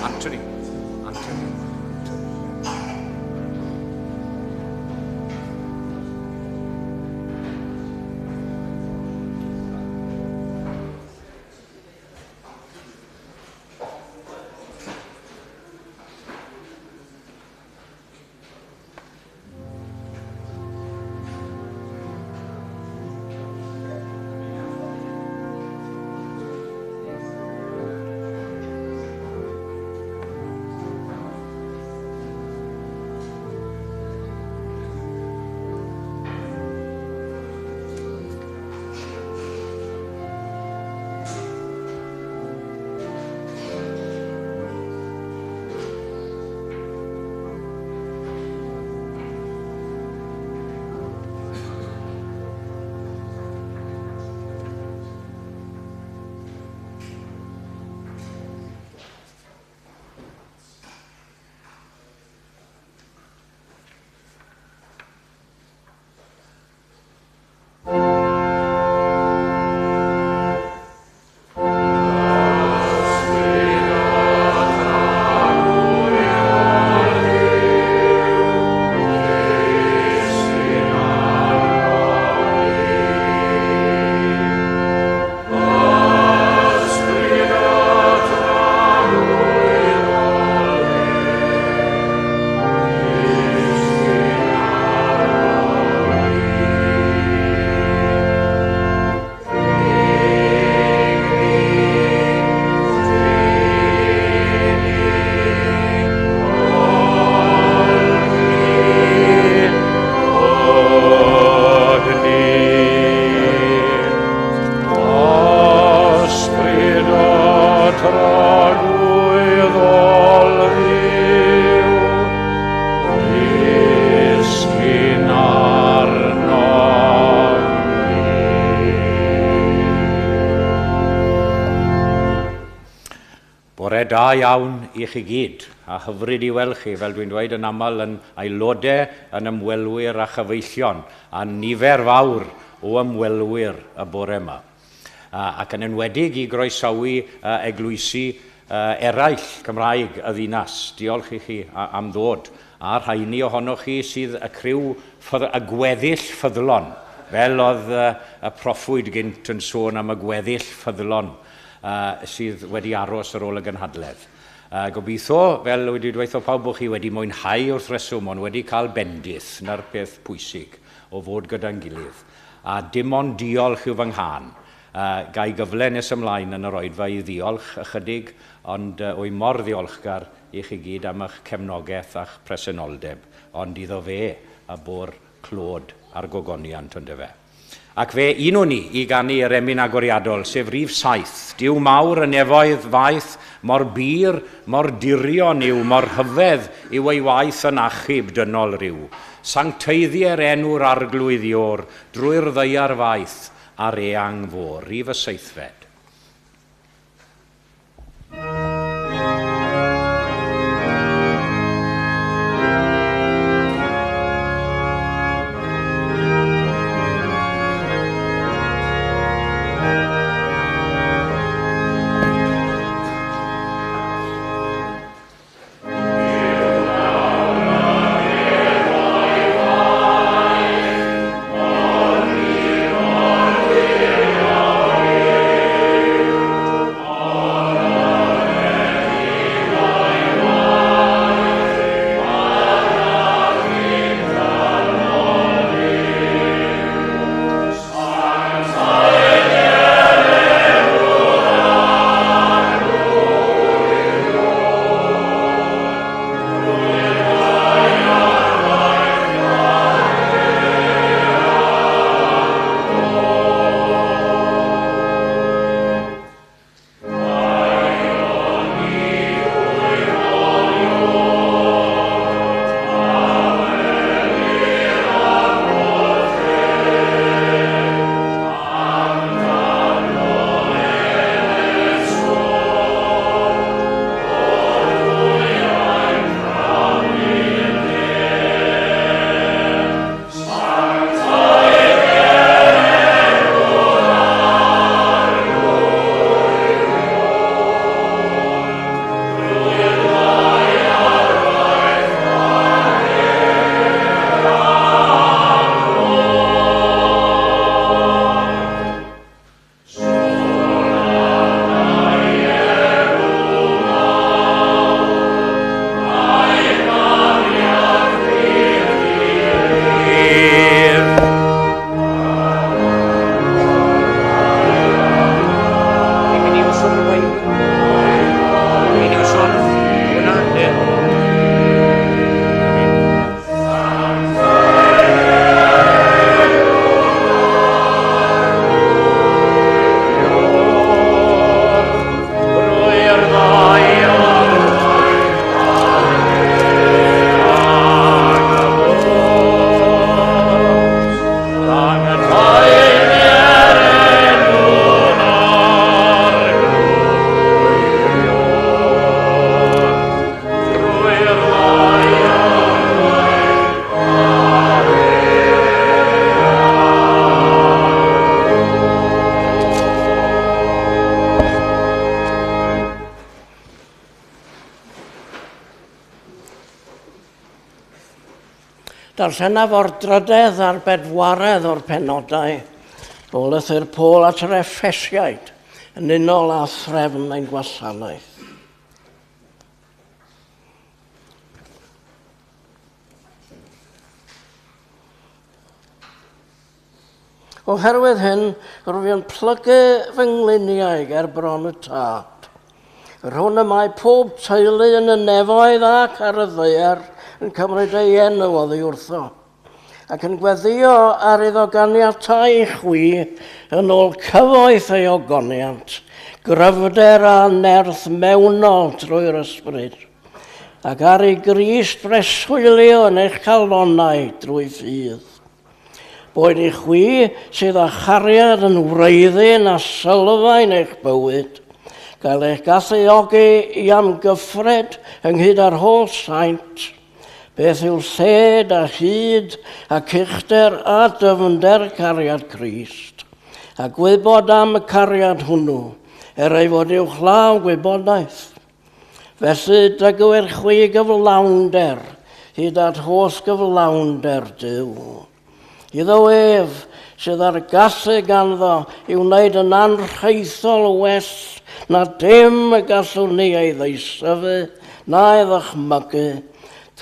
Anthony. Anthony. Da iawn i chi gyd, a hyfryd i weld chi, fel dwi'n dweud yn aml, yn aelodau, yn ymwelwyr a chyfeillion, a nifer fawr o ymwelwyr y bore yma. Ac yn enwedig i groesawu eglwysi eraill Cymraeg y ddinas. Diolch i chi am ddod, a rhaini ohonoch chi sydd y criw y gweddill ffyddlon, fel oedd y proffwyd gynt yn sôn am y gweddill ffyddlon sydd wedi aros ar ôl y gynhadledd. Gobeithio, fel wedi dweud pawb, bod chi wedi mwynhau wrth reswm, ond wedi cael bendith, na'r peth pwysig o fod gyda'n gilydd. A dim ond diolch yw fy nghân. Gai gyfle nes ymlaen yn yr oedfa i ddiolch ychydig, ond wy mor ddiolchgar i chi gyd am eich cefnogaeth a'ch presenoldeb, ond iddo fe a bo'r clod a'r gogoniant on'd yfe. Ac fe un o'n ni i ganu yr emyn agoriadol, sef rhif 7. Duw mawr y nefoedd faith, mor bur, mor dirion yw, mor rhyfedd yw ei waith yn achub dynol ryw. Sancteiddier enw'r arglwydd Ior, drwy'r ddaear faith a'r eang fôr. Rhif y 7. Darllenaf o'r drydedd a'r bedwaredd o'r penodau o lythyr Paul at yr Effesiaid yn unol â threfn ein gwasanaeth. Oherwydd hyn, rwyf yn plygu fy ngliniau ger bron y Tad, yr hwn y mae pob teulu yn y nefoedd ac ar y ddaear yn cymryd ei enw oddi wrtho, ac yn gweddïo ar iddo ganiatáu i chwi yn ôl cyfoeth ei ogoniant, gryfder a nerth mewnol trwy'r Ysbryd, ac ar i Grist breswylio yn eich calonnau drwy ffydd. Boed i chwi sydd â chariad yn wreiddyn a sylfaen eich bywyd, gael eich galluogi i amgyffred ynghyd â'r holl saint, beth yw lled a hyd ac uchder a dyfnder cariad Crist, a gwybod am y cariad hwnnw, er ei fod uwchlaw gwybodaeth. Felly dygwyr chwi gyflawnder hyd at holl gyflawnder Duw. Iddo ef sydd â'r gallu ganddo i wneud yn anrhaethol well na dim y gallwn ni ei ddeisyfu na'i ddychmygu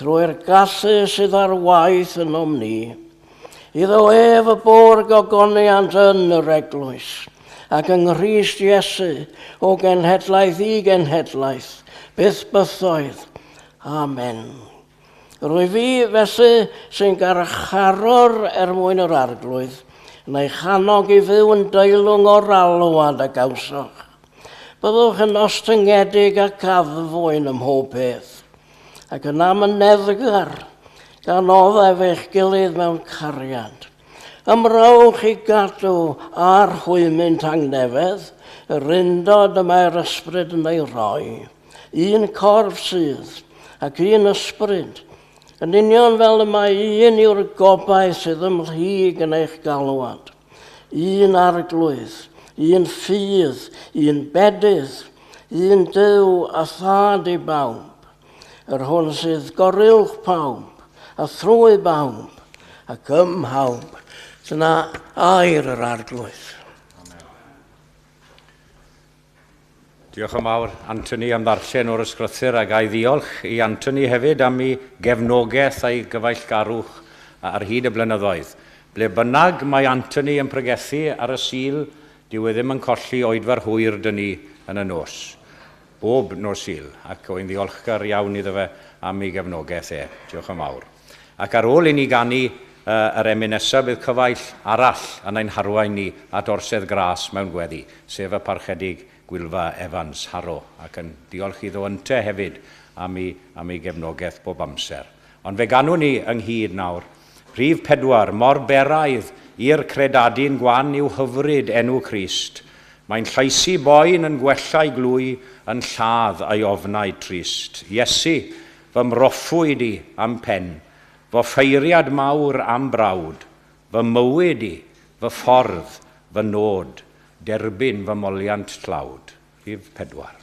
trwy'r gallu sydd ar waith ynom ni. Iddo ef y bo'r gogoniant yn yr eglwys, ac yng Nghrist Iesu, o genhedlaeth i genhedlaeth, byth bythoedd. Amen. Rwyf fi, felly, sy'n garcharor er mwyn yr Arglwydd, yn eich annog i fyw yn deilwng o'r alwad a gawsoch. Byddwch yn ostyngedig ac addfwyn ym mhob peth, ac yn amyneddgar, gan oddef eich gilydd mewn cariad. Ymrowch i gadw ar hwymyn tangnefedd, yr undod y mae'r ysbryd yn ei roi. Un corff sydd, ac un ysbryd, yn union fel y mae un yw'r gobaith sydd ymhlyg yn eich galwad. Un arglwydd, un ffydd, un bedydd, un Duw a Thad i bawb, yr hwn sydd goruwch pawb, a thrwy bawb, ac ym mhawb. Dyna air yr Arglwydd. Amen. Diolch yn fawr, Anthony, am ddarllen o'r ysgrythur, a ga i ddiolch i Anthony hefyd am ei gefnogaeth a'i gyfeillgarwch ar hyd y blynyddoedd. Ble bynnag mae Anthony yn pregethu ar y Sul, dyw e ddim yn colli oedfa'r hwyr 'dyn ni yn y nos. Bob nos Sul, ac wy'n ddiolchgar iawn iddo fe am ei gefnogaeth e. Diolch yn fawr. Ac ar ôl i ni ganu yr emyn nesaf, bydd cyfaill arall yn ein harwain ni at orsedd gras mewn gweddi, sef y Parchedig Gwylfa Evans Harrow, ac yn diolch iddo ynte hefyd am ei, am ei gefnogaeth bob amser. Ond fe ganwn ni ynghyd nawr. Rhif pedwar, mor beraidd i'r credadun gwan yw hyfryd enw Crist. Mae'n llaesu boen yn gwella'i glwy, yn lladd ei ofnau trist. Iesu, fy mhroffwyd i a'm pen, f'offeiriad mawr a'm brawd, fy mywyd i, fy ffordd, fy nod, derbyn fy moliant tlawd. Rhif pedwar.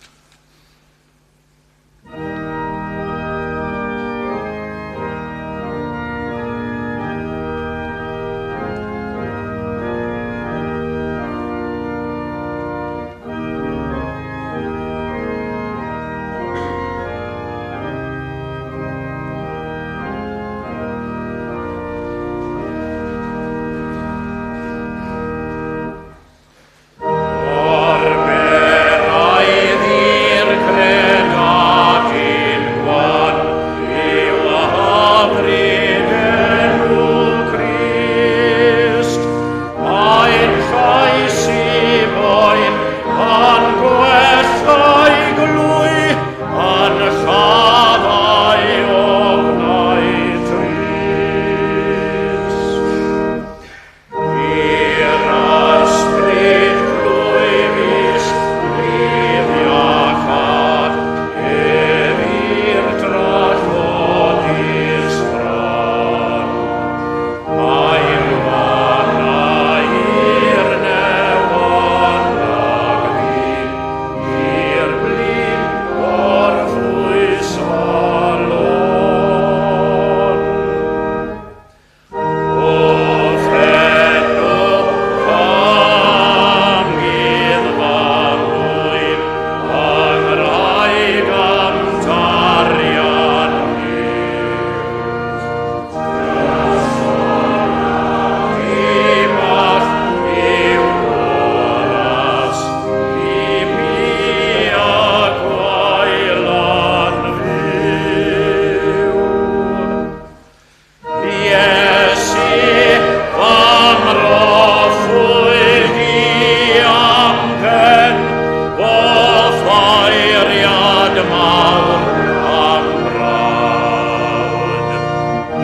mawr a'm brawd.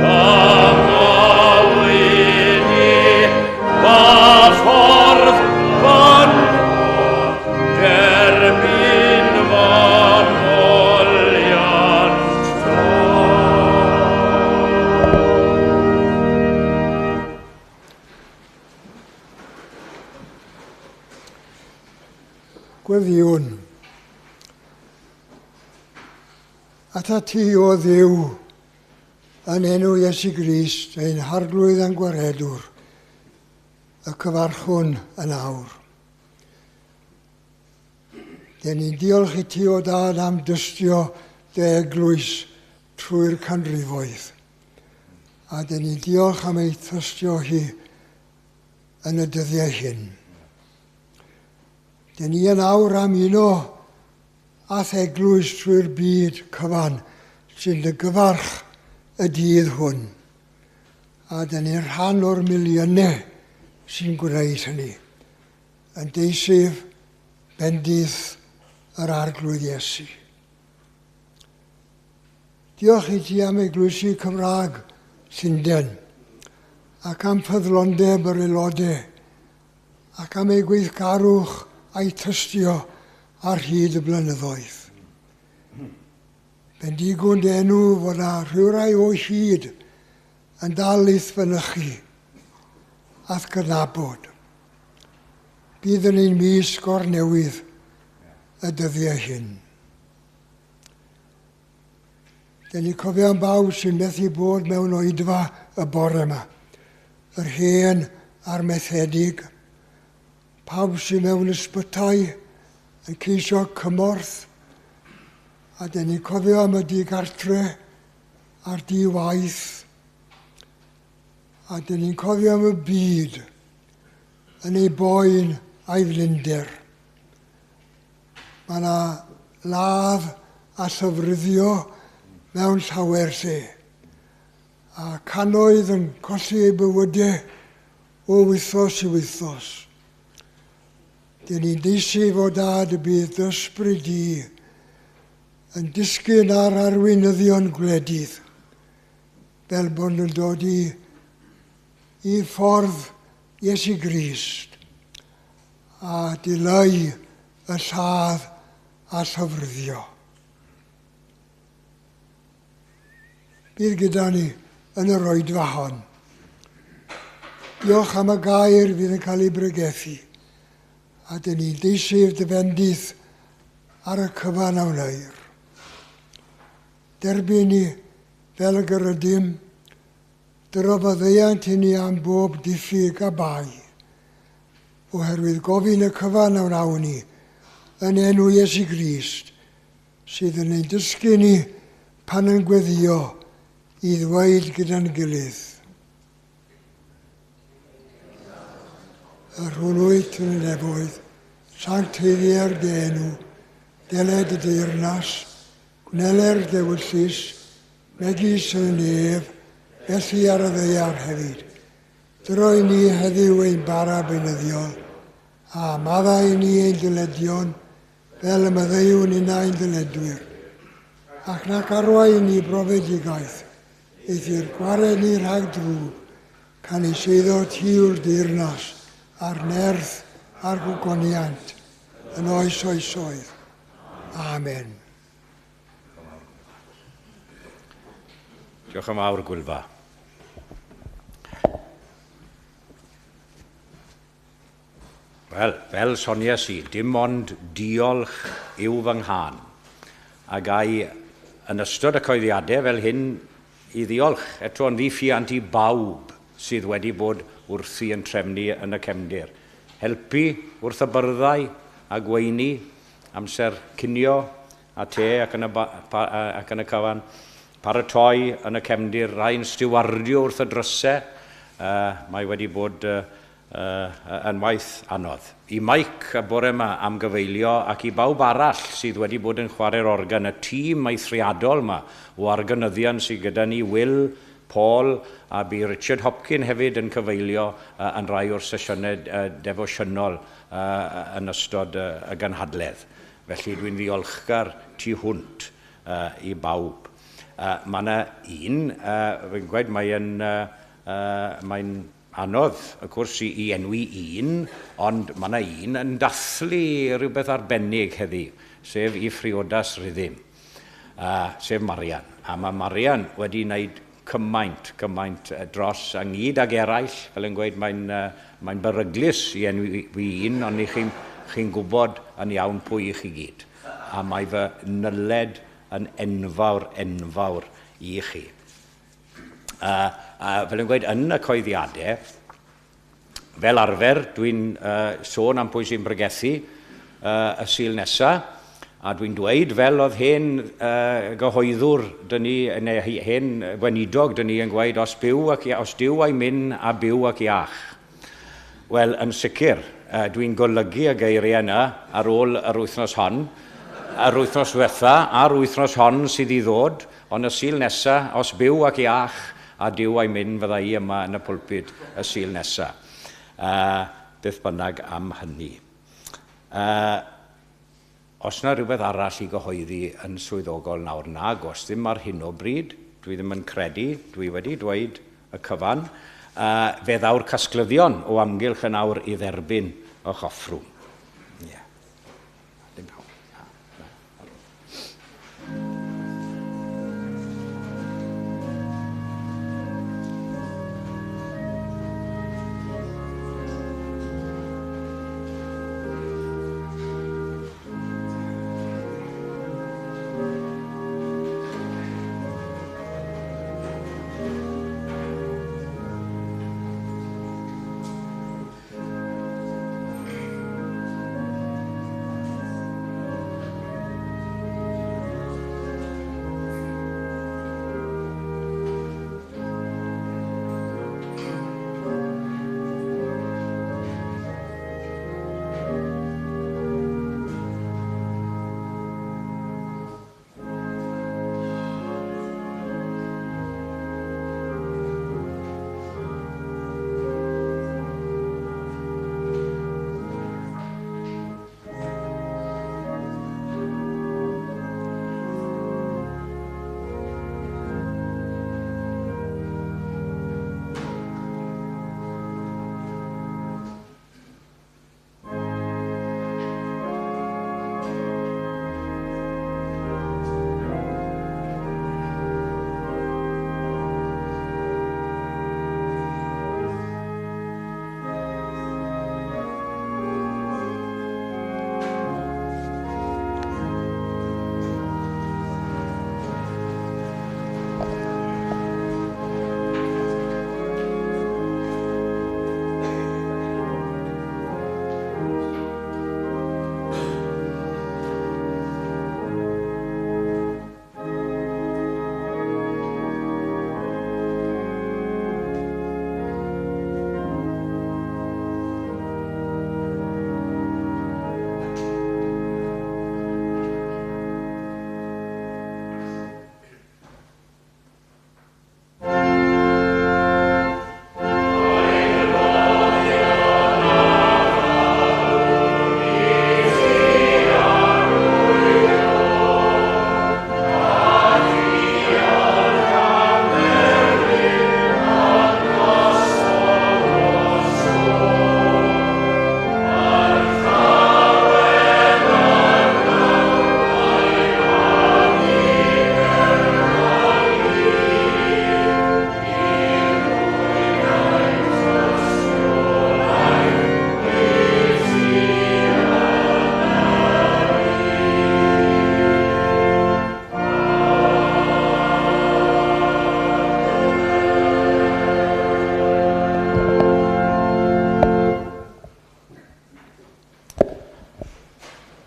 Fy mywyd i, fy ffordd, fy nod, derbyn fy moliant trod. Gweddïwn. Atat ti, o Dduw, yn enw Iesu Grist, ein Harglwydd a'n Gwaredwr, y cyfarchwn yn awr. Dyn ni'n diolch i ti, o Dad, am dystio dy eglwys trwy'r canrifoedd. A dyn ni'n diolch am ei thystio hi yn y dyddiau hyn. Dyn ni yn awr am uno a'th eglwys trwy'r byd cyfan sy'n dy gyfarch y dydd hwn. A dyn ni'n rhan o'r miliynau sy'n gwneud hynny. Yn deisyf bendith yr Arglwydd Iesu. Diolch i ti am eglwysi Cymraeg Llundain ac am ffyddlondeb yr aelodau ac am eu gweithgarwch a'u tystio ar hyd y blynyddoedd. Bendigwn dy enw fod na rhywrai o hyd yn dal i'th fynychu a'th gydnabod. Bydd yn ein mysg o'r newydd y dyddiau hyn. Dyn ni'n cofio am bawb sy'n methu bod mewn oedfa y bore yma. Yr hen a'r methedig, pawb sy'n mewn ysbytai yn ceisio cymorth, a dyn ni'n cofio am y digartre a'r di-waith, a dyn ni'n cofio am y byd yn ei boen a'i flinder. Mae yna ladd a llofruddio mewn llawer lle, a cannoedd yn colli eu bywydau o wythnos i wythnos. Dyn ni'n deisyf o Dad y bydd dy ysbryd di yn disgyn ar arweinyddion gwledydd, fel bod nhw'n dod i, i ffordd Iesu Grist a dileu y lladd a llofruddio. Bydd gyda ni yn yr oedfa hon. Diolch am y gair fydd yn cael ei bregethu, a dyn ni'n deisyf dy fendith ar y cyfan a wneir. Derbyn ni fel y gyrydym, Dyro faddeuant i ni am bob diffyg a bai, oherwydd gofyn y cyfan a wnawn ni yn enw Iesu Grist, sydd yn ein dysgu ni pan yn gweddio i ddweud gyda'n gilydd. Yr hwn wyt yn y nefoedd, sancteiddier dy enw, deled y deyrnas, gwneler dewyllys, Megis yn y nef, felly ar y ddaear hefyd. Dyro i ni heddiw ein bara beunyddiol, a maddau i ni ein dyledion, fel y maddeuwn innau'n dyledwyr. Ac nac arwain i ni brofedigaeth, eithr gwared ni rhag drwg, canys eiddo ti yw'r deyrnas, a'r nerth, a'r gogoniant, yn oes oesoedd. Amen. Diolch yn fawr, Gwylfa. Wel, fel soniais i, dim ond diolch yw fy nghân. A gai yn ystod y coeddiadau fel hyn i ddiolch eto yn ddiffuant i bawb sydd wedi bod wrthi yn trefnu yn y cefndir. Helpu wrth y byrddau a gweini, amser cinio a te ac yn y, ac yn y cyfan, paratoi yn y cefndir, rhai'n stiwardio wrth y drysau, mae wedi bod yn waith anodd. I Mike y bore yma am gyfeilio ac i bawb arall sydd wedi bod yn chwarae'r organ, y tîm eithriadol yma o arganyddion sydd gyda ni, Will, Paul a bu Richard Hopkin hefyd yn cyfeilio yn rhai o'r sesiynau defosiynol yn ystod y gynhadledd. Felly dwi'n ddiolchgar tu hwnt i bawb. Mae yna un, fi'n gweud, mae'n anodd, y cwrs, i enwi un, ond mae yna un yn dathlu rhywbeth arbennig heddi, sef i phriodas Rhyddim, sef Marian. A mae Marian wedi wneud cymaint dros ynghyd ag eraill, fel yn gweud, mae'n beryglus i enwi un, ond chi'n gwybod yn iawn pwy i chi gyd. A mae fy nyled yn enfawr, enfawr i chi. A fel yn gweud, yn y coeddiadau, fel arfer, dwi'n sôn am pwy sy'n pregethu y Sul nesaf, a dwi'n dweud fel oedd hen gyhoeddwr dyn ni, neu hen weinidog dyn ni yn gweud, os Duw a'i myn a byw ac iach. Wel, yn sicr, dwi'n golygu y geiriau yna ar ôl yr wythnos hon, yr wythnos ddiwetha a'r wythnos hon sydd i ddod, ond y Sul nesaf, os byw ac iach a Duw a'i myn, fydda i yma yn y pulpud y Sul nesaf. Beth bynnag am hynny. Os yna rhywbeth arall i gyhoeddi yn swyddogol nawr, nag os ddim ar hyn o bryd, dwi ddim yn credu, dwi wedi dweud y cyfan, fe ddaw'r casglyddion o amgylch yn awr i dderbyn y offrwm. Yeah. Dim pawb.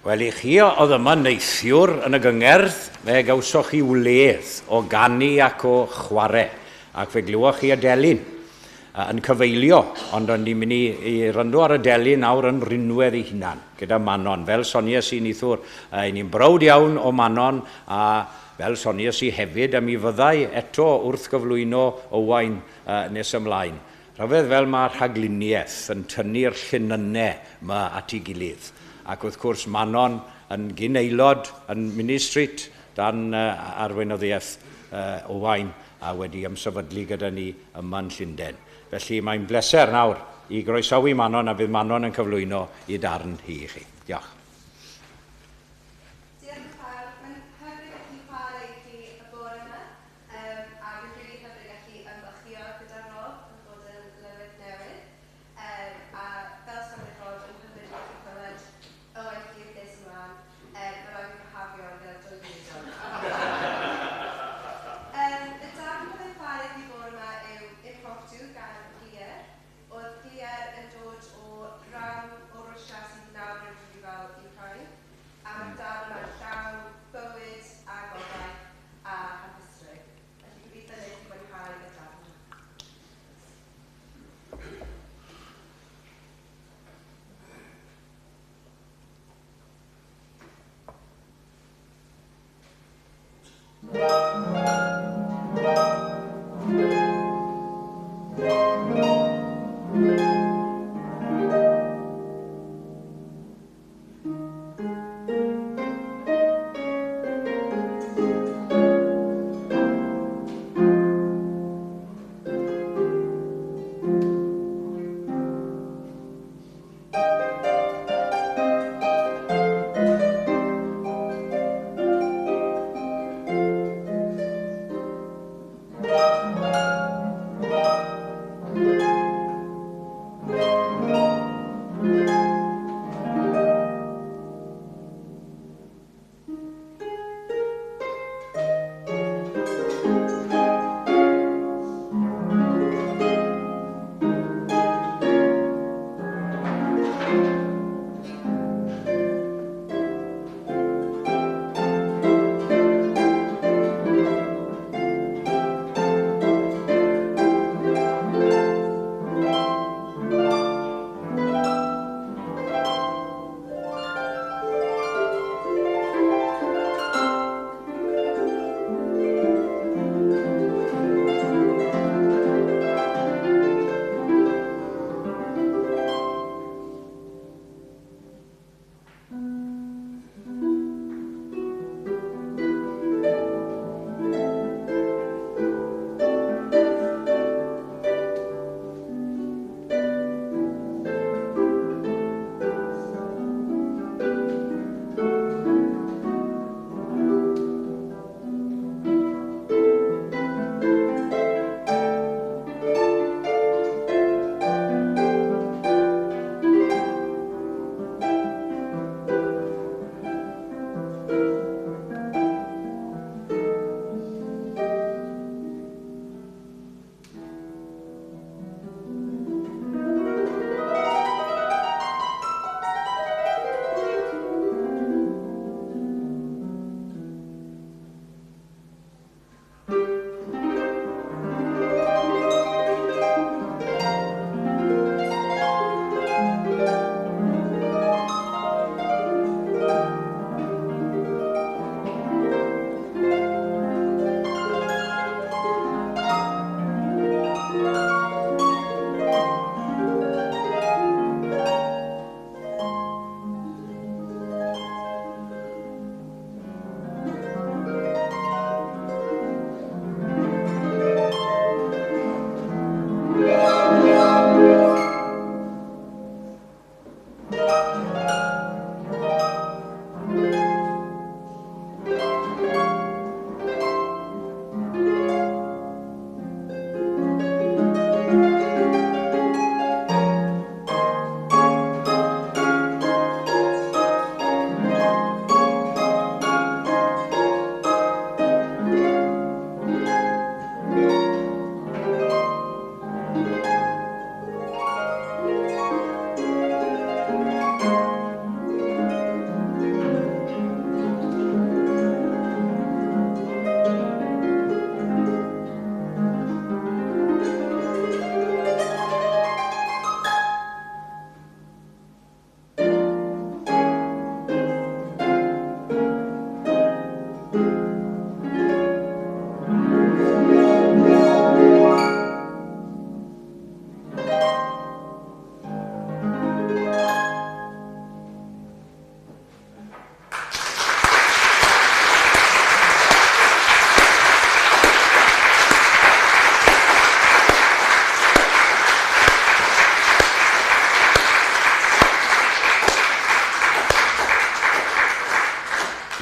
Wel, i chi oedd yma neithiwr yn y gyngerdd, fe gawsoch chi wledd o ganu ac o chwarae, ac fe glywoch chi y delyn yn cyfeilio, ond o'n ni'n mynd i ryndo ar y delyn nawr yn rinwedd ei hunan, gyda Manon. Fel sonies i neithiwr, ni'n browd iawn o Manon, a fel sonies i hefyd, a mi fyddai eto wrth gyflwyno Owain nes ymlaen. Rhyfedd fel mae rhagluniaeth yn tynnu'r llinynnau yma at ei gilydd. Ac wrth gwrs Manon yn gyn-aelod yn Minnie Street dan arweinyddiaeth Owain a wedi ymsefydlu gyda ni yma yn Llundain. Felly mae'n bleser nawr i groesawu Manon a fydd Manon yn cyflwyno i darn hi i chi. Diolch. Diolch yn fawr. Mae'n hyfryd gallu chwarae i chi y bore yma, a fi'n rili hyfryd gallu ymfalchïo gyda Rob yn bod yn lywydd newydd. A fel soniwyd Rob, yn hyfryd gallu clywed Owain Llŷr nes ymlaen. Mae rhaid i fi bihafio gyda 2 munud. Y darn byddai'n chwarae i chi bore yma yw Impromptu gan Glier. Oedd Glier yn dod o ran o Rwsia sydd nawr yn rhyfel Ukraine, a mae'r darn yma'n llawn bywyd a gobaith a hapusrwydd. Felly gobeithio wnewch chi fwynhau y darn.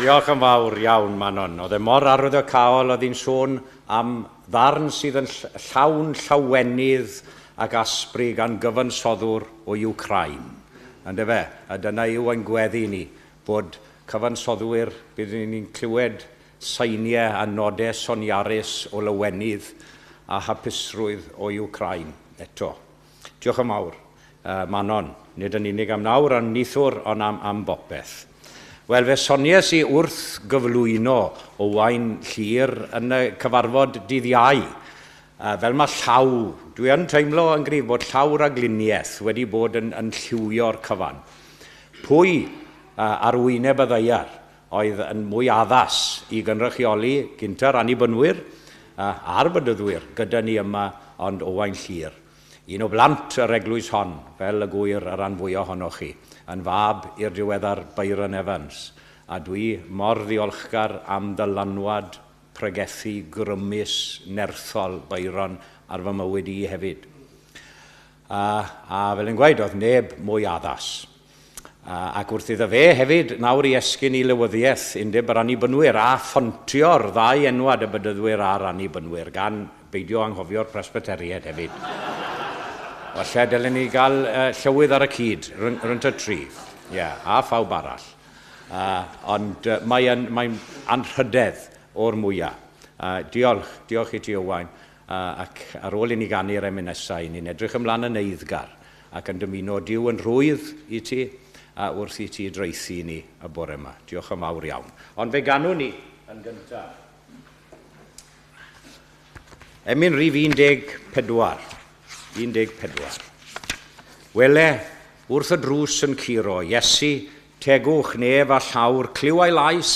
Diolch yn fawr iawn, Manon. Oedd e mor arwyddocaol, oedd hi'n sôn am ddarn sydd yn llawn llawenydd ac asbri gan gyfansoddwr o Wcráin. Yndyfe? A dyna yw ein gweddi ni, bod cyfansoddwyr, byddwn ni'n clywed seiniau a nodau soniarus o lawenydd a hapusrwydd o Wcráin eto. Diolch yn fawr, Manon, nid yn unig am nawr, am nithwr, ond am bopeth. Wel, fe soniais i wrth gyflwyno Owain Llŷr yn y cyfarfod dydd Iau. Fel mae llaw, dwi yn teimlo yn gryf bod llaw ragluniaeth wedi bod yn lliwio'r cyfan. Pwy ar wyneb y ddaear oedd yn mwy addas i gynrychioli gynta'r Annibynwyr a'r Bedyddwyr gyda ni yma, ond Owain Llŷr. Un o blant yr eglwys hon, fel y gŵyr y rhan fwyaf ohonoch chi, yn fab i'r diweddar Byron Evans, a dwi mor ddiolchgar am ddylanwad pregethu grymus nerthol Byron ar fy mywyd i hefyd. A fel yn gweud, oedd neb mwy addas. Ac wrth iddo fe hefyd nawr i esgyn i lywyddiaeth Undeb yr Annibynwyr a phontio'r ddau enwad y Bedyddwyr a'r Annibynwyr, gan beidio anghofio'r Presbyteriaid hefyd. Falle dylen ni gael llywydd ar y cyd, rhynt y tri, yeah, a phawb arall. Ond mae'n anrhydedd o'r mwyaf. Diolch i ti, Owain, ac ar ôl i ni ganu'r emyn nesaf, ni'n edrych ymlaen yn eiddgar ac yn dymuno Duw yn rhwydd i ti a wrth i ti draethu ni y bore yma. Diolch yn fawr iawn. Ond fe ganwn ni yn gyntaf. Emyn rhif 14. 14. Wele, wrth y drws yn curo, Iesu, tegwch nef a llawr, clyw ei lais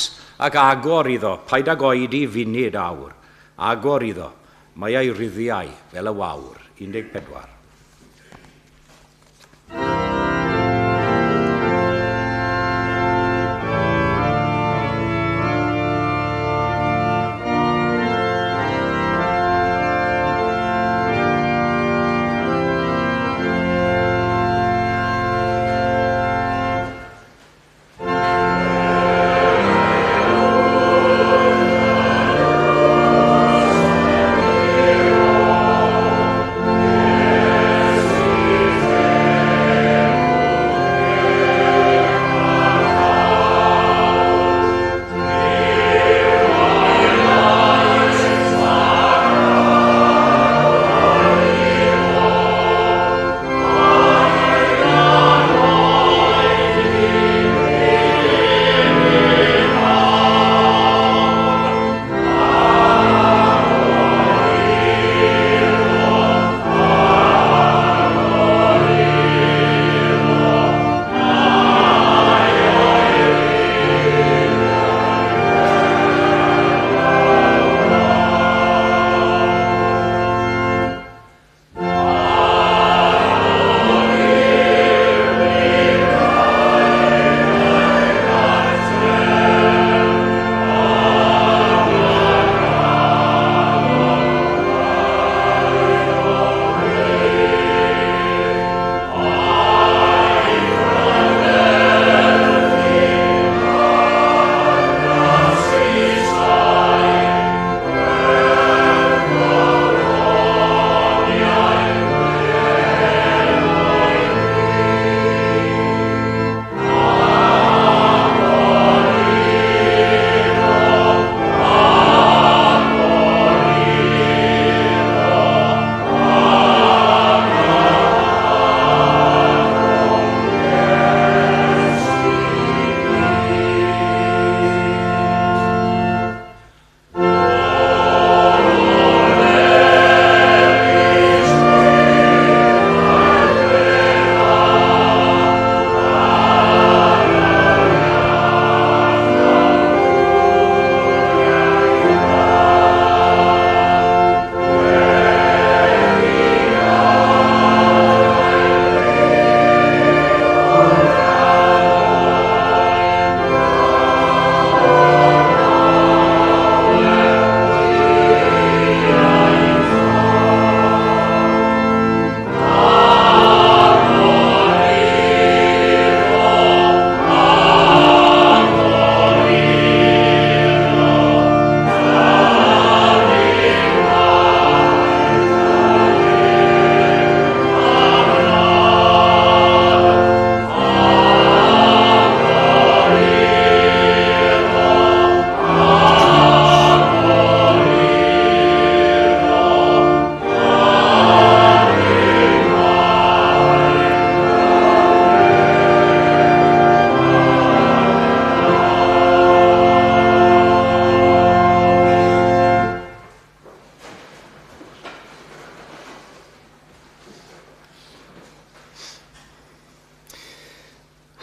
ac agor iddo, paid ag oedi funud awr. Agor iddo, mae ei ryddiau fel y wawr. 14.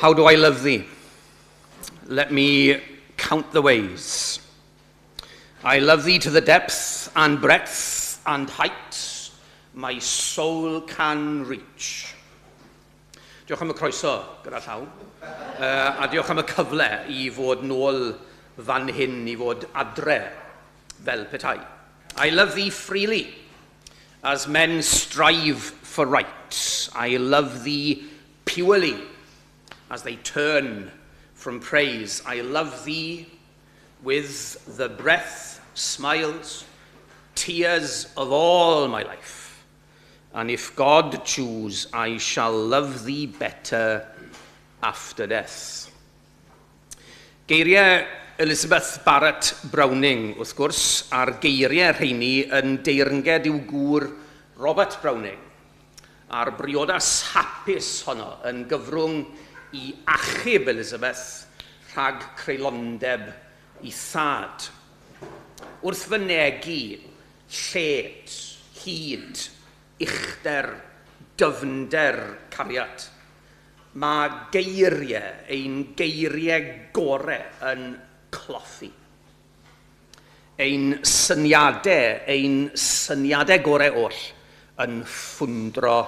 How do I love thee? Let me count the ways. I love thee to the depth and breadth and height my soul can reach. Diolch am y croeso gyda llaw, a diolch am y cyfle i fod nôl fan hyn, i fod adre fel petai. I love thee freely, as men strive for right. I love thee purely, as they turn from praise. I love thee with the breath, smiles, tears of all my life. And if God choose, I shall love thee better after death. Geiriau Elizabeth Barrett Browning, wrth gwrs, a'r geiriau rheini yn deyrnged i'w gŵr Robert Browning, a'r briodas hapus honno yn gyfrwng i achub Elizabeth rhag creulondeb ei thad. Wrth fynegi lled, hyd, uchder, dyfnder cariad, mae geiriau, ein geiriau gorau yn cloffi. Ein syniadau gorau oll yn ffwndro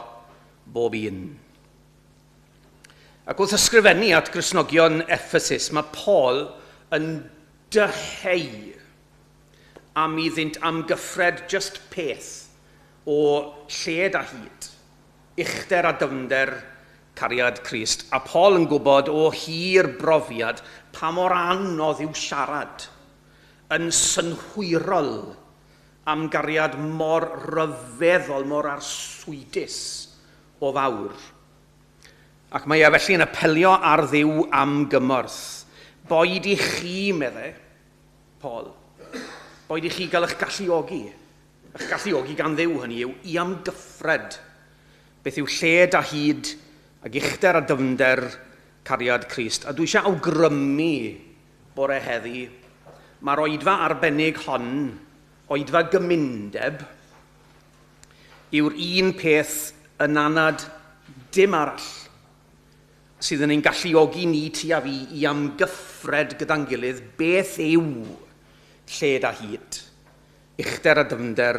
bob un. Ac wrth ysgrifennu at Gristnogion Ephesus, mae Paul yn dyheu am iddynt amgyffred just peth o lled a hyd, uchder a dyfnder cariad Crist. A Paul yn gwybod o hir brofiad pa mor anodd yw siarad yn synhwyrol am gariad mor ryfeddol, mor arswydus o fawr. Ac mae e felly yn apelio ar Dduw am gymorth. Boed i chi, meddai Paul, boed i chi gael eich galluogi gan Dduw hynny yw, i amgyffred beth yw lled a hyd ac uchder a dyfnder cariad Crist. A dwi eisiau awgrymu bore heddi, mae'r oedfa arbennig hon, oedfa gymundeb, yw'r un peth yn anad dim arall sydd yn ein galluogi ni ti a fi i amgyffred gyda'n gilydd beth yw lled a hyd, uchder a dyfnder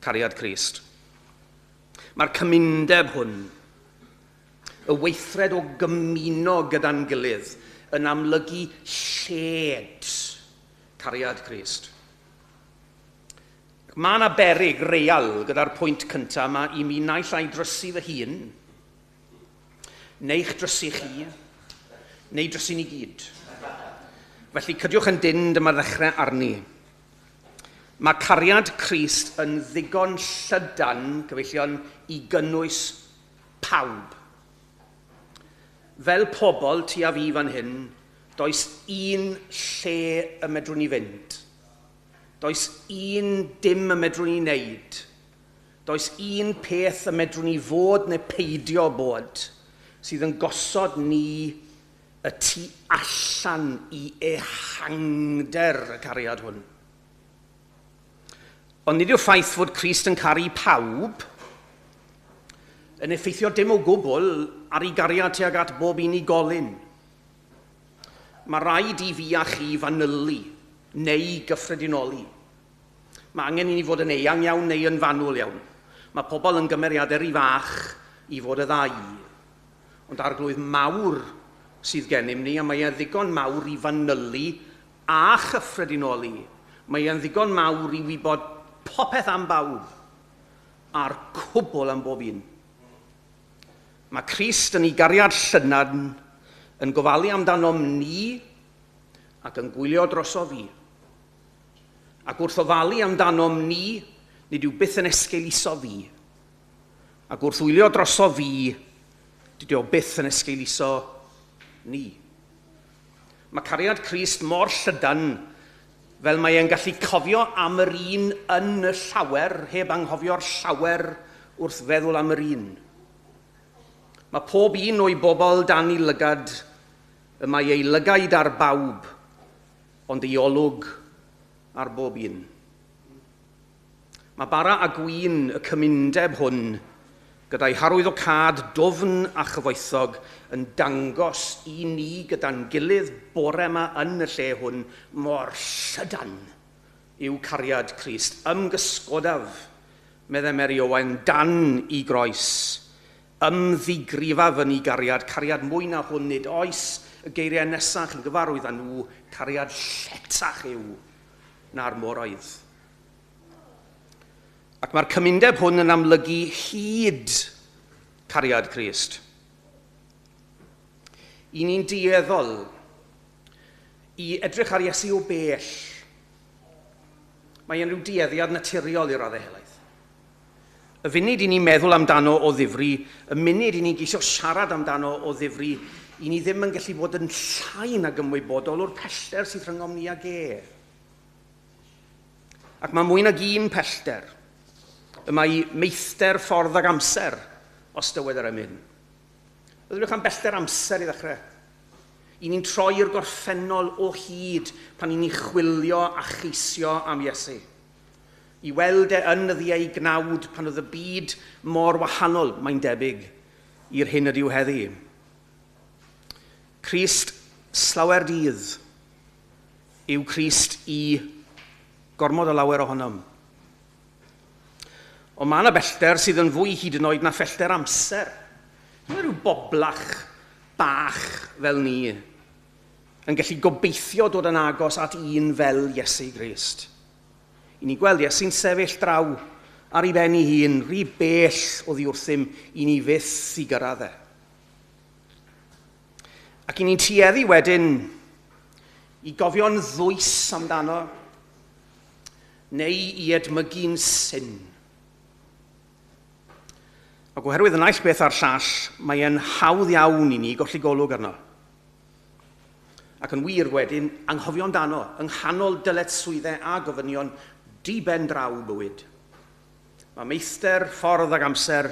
cariad Crist. Mae'r cymundeb hwn, y weithred o gymuno gyda'n gilydd, yn amlygu lled cariad Crist. Mae yna beryg real gyda'r pwynt cyntaf yma i mi naill ai drysu fy hun, neu'ch drysu chi, neu drysu ni gyd. Felly cydiwch yn dyn, dyma ddechrau arni. Mae cariad Crist yn ddigon llydan, gyfeillion, i gynnwys pawb. Fel pobl, ti a fi fan hyn, does un lle y medrwn ni fynd. Does un dim y medrwn ni wneud. Does un peth y medrwn ni fod neu peidio bod sydd yn gosod ni y tu allan i ehangder y cariad hwn. Ond nid yw'r ffaith fod Crist yn caru pawb yn effeithio dim o gwbl ar ei gariad tuag at bob unigolyn. Mae rhaid i fi a chi fanylu neu gyffredinoli. Mae angen i ni fod yn eang iawn neu yn fanwl iawn. Mae pobl yn gymeriadau rhy fach i fod y ddau. Ond arglwydd mawr sydd gennym ni, a mae e'n ddigon mawr i fanylu a chyffredinoli. Mae e'n ddigon mawr i wybod popeth am bawb a'r cwbl am bob un. Mae Crist yn ei gariad llydan yn gofalu amdanom ni ac yn gwylio droso fi. Ac wrth ofalu amdanom ni, nid yw byth yn esgeuluso fi. Ac wrth wylio droso fi, dydy o byth yn esgeuluso ni. Mae cariad Crist mor llydan fel mae e'n gallu cofio am yr un yn y llawer, heb anghofio'r llawer wrth feddwl am yr un. Mae pob un o'i bobl dan ei lygad, y mae ei lygaid ar bawb, ond ei olwg ar bob un. Mae bara a gwin y cymundeb hwn gyda'i harwyddocâd dwfn a chyfoethog yn dangos i ni gyda'n gilydd bore yma yn y lle hwn mor llydan yw cariad Crist. Ymgysgodaf, meddai Mary Owen, dan i groes. Ymddigrifaf yn ei gariad, cariad mwy na hwn nid oes y geiriau nesaf chi'n gyfarwydd â nhw, cariad lletach yw na'r moroedd. Ac mae'r cymundeb hwn yn amlygu hyd cariad Crist. I ni'n dueddol i edrych ar Iesu o bell. Mae e'n rhyw dueddiad naturiol i raddau helaeth. Y funud i ni'n meddwl amdano o ddifri, y munud i ni'n geisio siarad amdano o ddifri, i ni ddim yn gallu bod yn llai nag ymwybodol o'r pellter sydd rhyngom ni ag e. Ac mae mwy nag un pellter. Y mae meithder ffordd ag amser, os dywed yr emyn. Meddyliwch am bellter amser i ddechrau. I ni'n troi i'r gorffennol o hyd pan i ni'n chwilio a cheisio am Iesu. I weld e yn nyddiau gnawd pan oedd y byd mor wahanol, mae'n debyg, i'r hyn ydyw heddi. Crist slawer dydd yw Crist i gormod o lawer ohonom. Ond mae yna bellter sydd yn fwy hyd yn oed na phellter amser. Mae rhyw boblach bach fel ni yn gallu gobeithio dod yn agos at un fel Iesu Grist. I ni gweld Iesu'n sefyll draw ar ei ben ei hun, rhy bell oddi wrthym i ni fyth i gyrraedd e. Ac i ni'n tueddu wedyn i gofio'n ddwys amdano, neu i edmygu'n syn. Ac oherwydd y naill beth a'r llall, mae e'n hawdd iawn i ni golli golwg arno. Ac yn wir wedyn, anghofio amdano, yng nghanol dyletswyddau a gofynion di-ben draw bywyd. Mae meistr, ffordd ac amser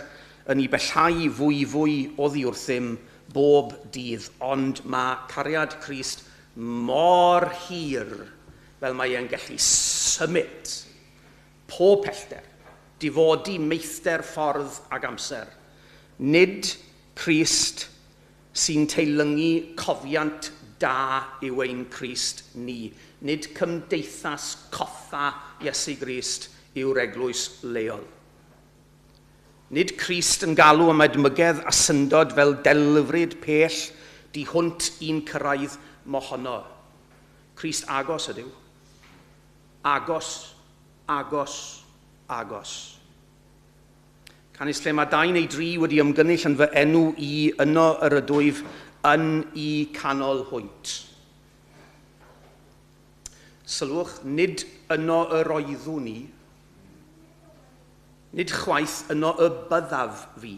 yn ei bellhau fwyfwy oddi wrthym bob dydd, ond mae cariad Crist mor hir fel mae e'n gallu symud pob pellter, difodi meithder ffordd ag amser. Nid Crist sy'n teilyngu cofiant da yw ein Crist ni. Nid cymdeithas coffa Iesu Grist yw'r eglwys leol. Nid Crist yn galw am edmygedd a syndod fel delfryd pell du hwnt i'n cyrraedd mohono. Crist agos ydyw. Agos, agos, agos. Canys lle mae dau neu dri wedi ymgynnull yn fy enw i, yno yr ydwyf yn i canol hwynt. Sylwch, nid yno yr oeddwn i, nid chwaith yno y byddaf fi.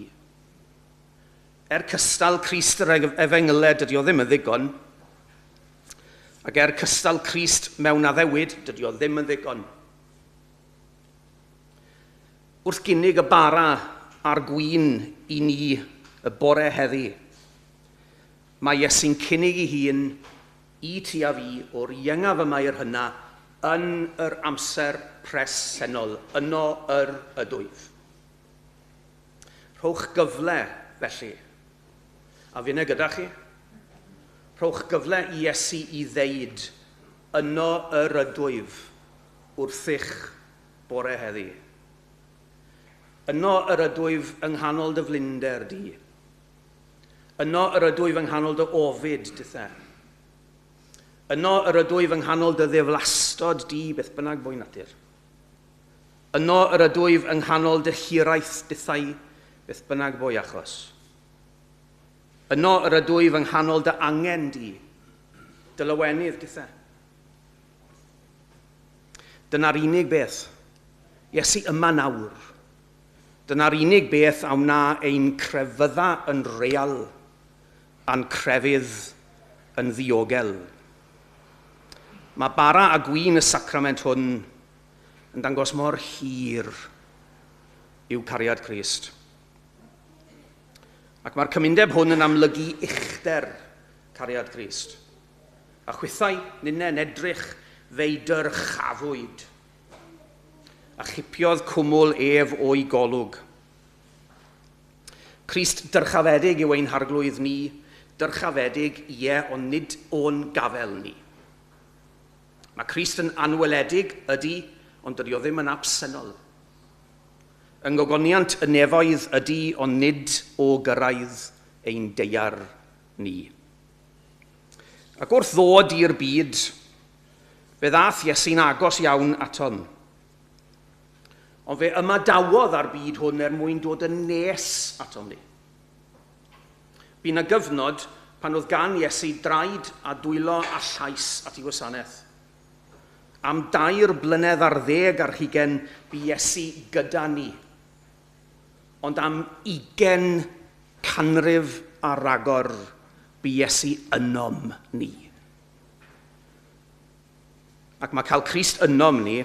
Er cystal Crist yr efengylau, dydy o ddim yn ddigon. Ac er cystal Crist mewn addewid, dydy o ddim yn ddigon. Wrth gynnig y bara a'r gwin i ni y bore heddi, mae Iesu'n cynnig ei hun i ti a fi o'r iengaf yma i'r hynna yn yr amser presennol, yno yr ydwyf. Rhowch gyfle, felly, a finne gyda chi. Rhowch gyfle i Iesu i ddeud, yno yr ydwyf wrthych bore heddi. Yno yr ydwyf yng nghanol dy flinder di. Yno yr ydwyf yng nghanol dy ofid dithe. Yno yr ydwyf yng nghanol dy ddiflastod di, beth bynnag bo'i natur. Yno yr ydwyf yng nghanol dy hiraeth dithau, beth bynnag bo'i achos. Yno yr ydwyf yng nghanol dy angen di, dy lawenydd dithe. Dyna'r unig beth. Iesu yma nawr. Dyna'r unig beth a wna ein crefydda yn real a'n crefydd yn ddiogel. Mae bara a gwin y sacrament hwn yn dangos mor hir yw cariad Crist. Ac mae'r cymundeb hwn yn amlygu uchder cariad Crist. A chwithau, ninne'n edrych, fe'i dyrchafwyd, a chipiodd cwmwl ef o'i golwg. Crist dyrchafedig yw ein harglwydd ni, dyrchafedig, ie, ond nid o'n gafel ni. Mae Crist yn anweledig, ydy, ond dydy o ddim yn absennol. Yng ngogoniant y nefoedd ydy, ond nid o gyrraedd ein deiar ni. Ac wrth ddod i'r byd, fe ddath Iesu'n agos iawn atom. Ond fe ymadawodd â'r byd hwn er mwyn dod yn nes atom ni. Bu 'na gyfnod pan oedd gan Iesu draed a dwylo a llais at ei wasanaeth. Am dair blynedd ar ddeg ar hugen bu Iesu gyda ni. Ond am ugen canrif a ragor bu Iesu ynom ni. Ac mae cael Crist ynom ni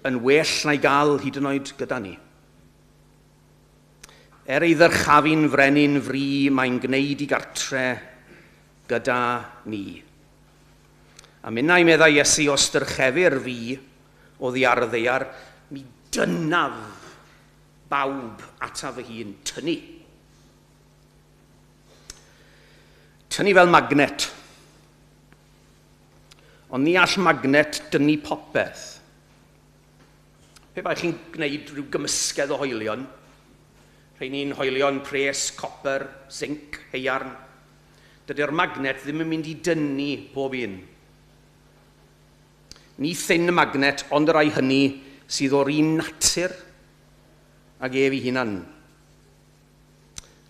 yn well na'i gael hyd yn oed gyda ni. Er ei ddyrchafu'n frenin fri, mae'n gwneud i gartre gyda ni. A minnau, meddai Iesu, os dyrchefir fi oddi ar y ddaear, mi dynaf bawb ataf fy hun. Tynnu. Tynnu fel magnet. Ond ni all magnet dynnu popeth. Pe bai chi'n gwneud rhyw gymysgedd o hoelion, rheini'n hoelion pres, copr, zinc, haearn, dydy'r magnet ddim yn mynd i dynnu pob un. Ni thyn y magnet ond y rhai hynny sydd o'r un natur ag ef ei hunan.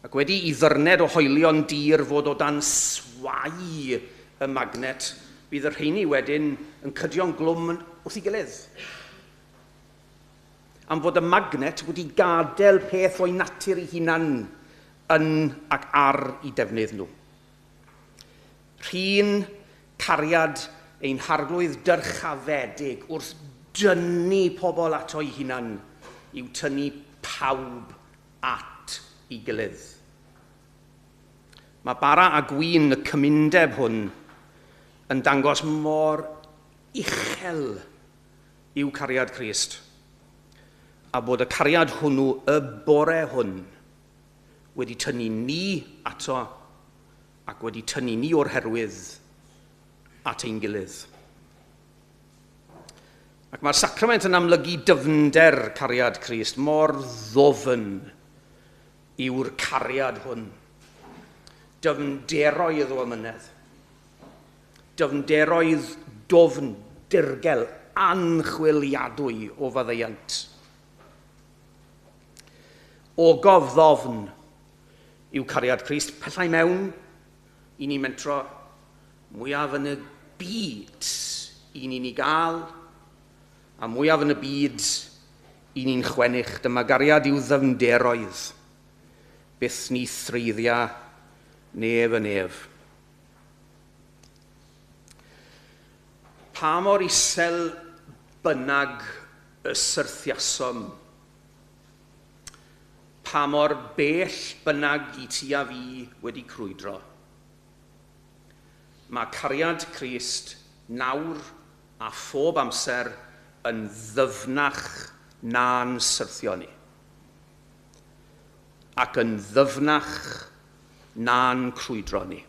Ac wedi i ddyrned o hoelion dir fod o dan swai y magnet, bydd y rheini wedyn yn cydio'n glwm wrth ei gilydd. Am fod y magnet wedi gadael peth o'i natur ei hunan yn ac ar eu defnydd nhw. Rhun cariad ein Harglwydd dyrchafedig wrth dynnu pobl ato'i hunan yw tynnu pawb at ei gilydd. Mae bara a gwin y cymundeb hwn yn dangos mor uchel yw cariad Crist, a bod y cariad hwnnw y bore hwn wedi tynnu ni ato ac wedi tynnu ni o'r herwydd at ein gilydd. Ac mae'r sacrament yn amlygu dyfnder cariad Crist, mor ddofn yw'r cariad hwn. Dyfnderoedd o amynedd. Dyfnderoedd dofn, dirgel, anchwiliadwy o faddeuant. Ogof ddofn yw cariad Crist, pellai mewn i ni mentro mwyaf yn y byd i ni'n ei gael, a mwyaf yn y byd i ni'n chwennych. Dyma gariad i'w ddyfnderoedd, byth ni threiddia nef y nef. Pa mor isel bynnag y syrthiasom, pa mor bell bynnag i ti a fi wedi crwydro, Mae cariad Crist nawr a phob amser yn ddyfnach na'n syrthio ni, ac yn ddyfnach na'n crwydro ni.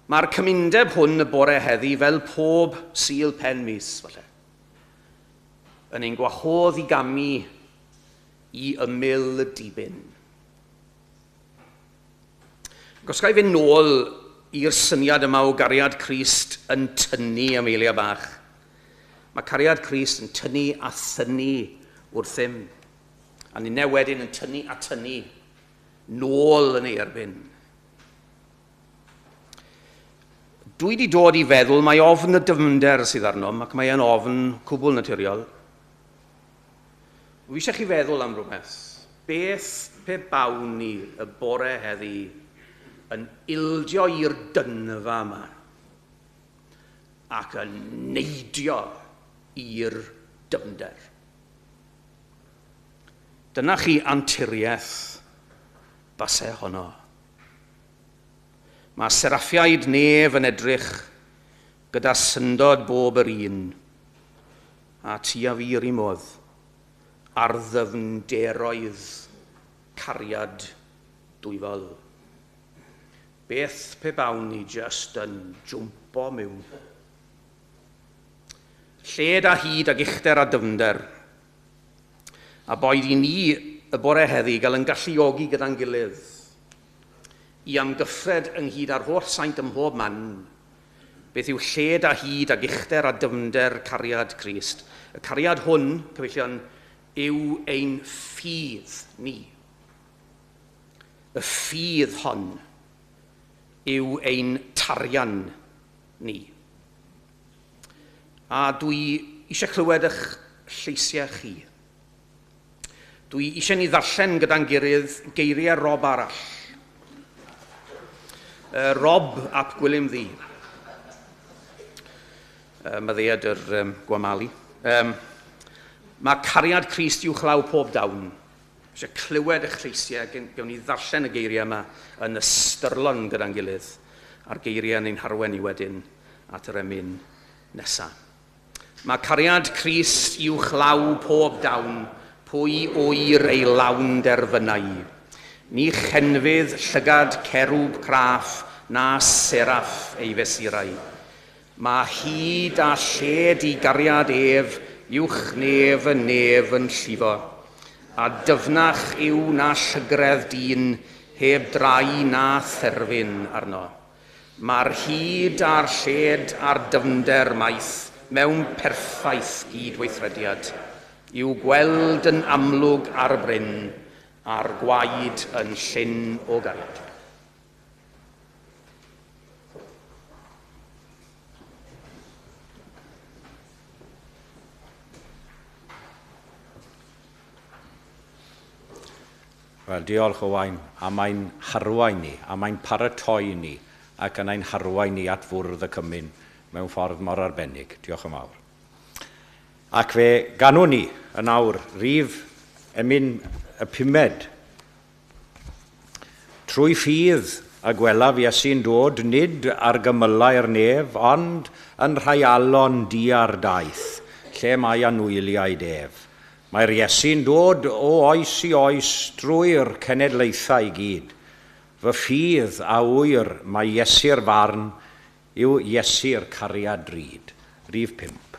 Mae'r cymundeb hwn y bore heddi, fel pob Sul pen mis, falle, yn ein gwahodd i gamu i ymyl y dibyn. Ac os ga i fynd nôl i'r syniad yma o gariad Crist yn tynnu am eiliad bach, mae cariad Crist yn tynnu a thynnu wrthym, a ninne wedyn yn tynnu a tynnu nôl yn ei erbyn. Dwi wedi dod i feddwl mai ofn y dyfnder sydd arnom, ac mae e'n ofn cwbl naturiol. Fi eisiau chi feddwl am rhywbeth. Beth pe bawn ni y bore heddi yn ildio i'r dynfa yma ac yn neidio i'r dyfnder? Dyna chi anturiaeth base honno. Mae seraffiaid nef yn edrych gyda syndod bob yr un. A ti a fi yr un modd. ar ddyfnderoedd cariad dwyfol. Beth pe bawn ni jyst yn jwmpo mewn? Lled a hyd ag uchder a dyfnder. A boed i ni y bore heddi gael yn galluogi gyda'n gilydd i amgyffred ynghyd â'r holl saint ym mhob man beth yw lled a hyd ag uchder a dyfnder cariad Crist. Y cariad hwn, cyfeillion, yw ein ffydd ni. Y ffydd hon yw ein tarian ni. A dwi eisiau clywed eich lleisiau chi. Dwi eisiau ni ddarllen gyda'n gilydd geiriau Rob arall. Rob ap Gwilym Ddu. Maddeued yr gwamalu. Mae cariad Crist uwchlaw pob dawn. Eisiau clywed eich lleisiau, gewn ni ddarllen y geiriau yma yn ystyrlon gyda'n gilydd, a'r geiriau yn ein harwen ni wedyn at yr emyn nesaf. Mae cariad Crist uwchlaw pob dawn, pwy ŵyr ei lawn derfynau. Ni chenfydd llygad cerwb craff na seraff ei fesurau. Mae hyd a lled i gariad ef uwch nef y nef yn llifo, a dyfnach yw na llygredd dyn heb drai na therfyn arno. Mae'r hyd a'r lled a'r dyfnder maith mewn perffaith gydweithrediad, i'w gweld yn amlwg ar y bryn, a'r gwaed yn llyn o gariad. Wel, diolch Owain, a mae'n harwain ni, a mae'n paratoi ni, ac yn ein harwain ni at fwrdd y cymun mewn ffordd mor arbennig. Diolch yn fawr. Ac fe ganwn ni yn awr rif emyn y pumed. Trwy ffydd y gwelaf Iesu'n dod, nid ar gymylau'r nef, ond yn rhaialon diar daith, lle mae anwyliaid ef. Mae'r Iesu'n dod o oes i oes drwy'r cenedlaethau i gyd. Fy ffydd a ŵyr mae Iesu'r farn yw Iesu'r cariad drud. Rhif 5.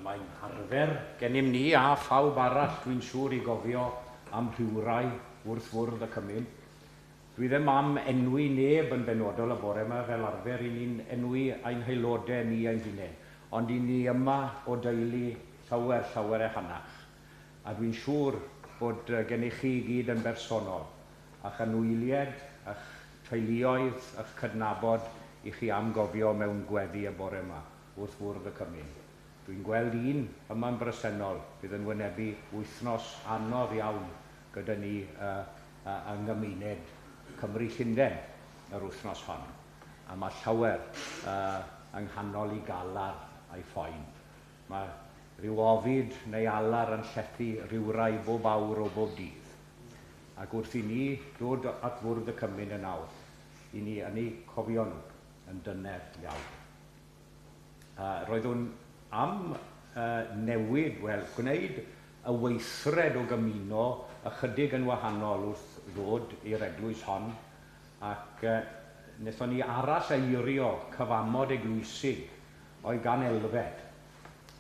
Mae'n arfer gennym ni a phawb arall, dwi'n siŵr, i gofio am rhywrai wrth fwrdd y cymun. Dwi ddim am enwi neb yn benodol y bore yma, fel arfer i ni'n enwi ein haelodau ni ein hunain, ond i ni yma o deulu llawer, llawer ehangach. A dwi'n siŵr bod gennych chi i gyd yn bersonol, a'ch anwyliaid, a'ch teuluoedd, a'ch cydnabod i chi am gofio mewn gweddi y bore yma wrth fwrdd y cymun. Dwi'n gweld un yma'n bresennol fydd yn wynebu wythnos anodd iawn gyda ni yng nghymuned Cymru Llundain yr wythnos hon. A mae llawer yng nghanol i galar a'i phoen. Mae rhyw ofid neu alar yn llethu rhywrai bob awr o bob dydd. Ac wrth i ni dod at fwrdd y cymun yn awr, i ni yn eu cofio nhw yn dyner iawn. Roeddwn am newid, wel, gwneud y weithred o gymuno ychydig yn wahanol wrth ddod i'r eglwys hon, ac wnaethon ni arall eirio cyfamod eglwysig oedd gan Elfed.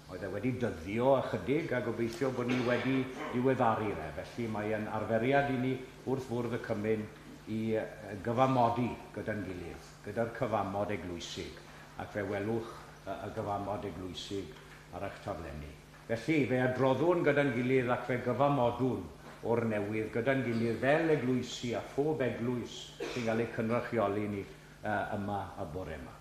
Oedd e wedi dyddio ychydig a gobeithio bod ni wedi diweddaru fe, felly mae yn arferiad i ni wrth fwrdd y cymun i gyfamodi gyda'n gilydd, gyda'r cyfamod eglwysig, ac fe welwch y gyfamod eglwysig ar eich taflenni. Felly, fe adroddwn gyda'n gilydd ac fe gyfamodwn o'r newydd gyda'n gilydd fel eglwysi a phob eglwys sy'n cael ei cynrychioli ni yma y bore yma.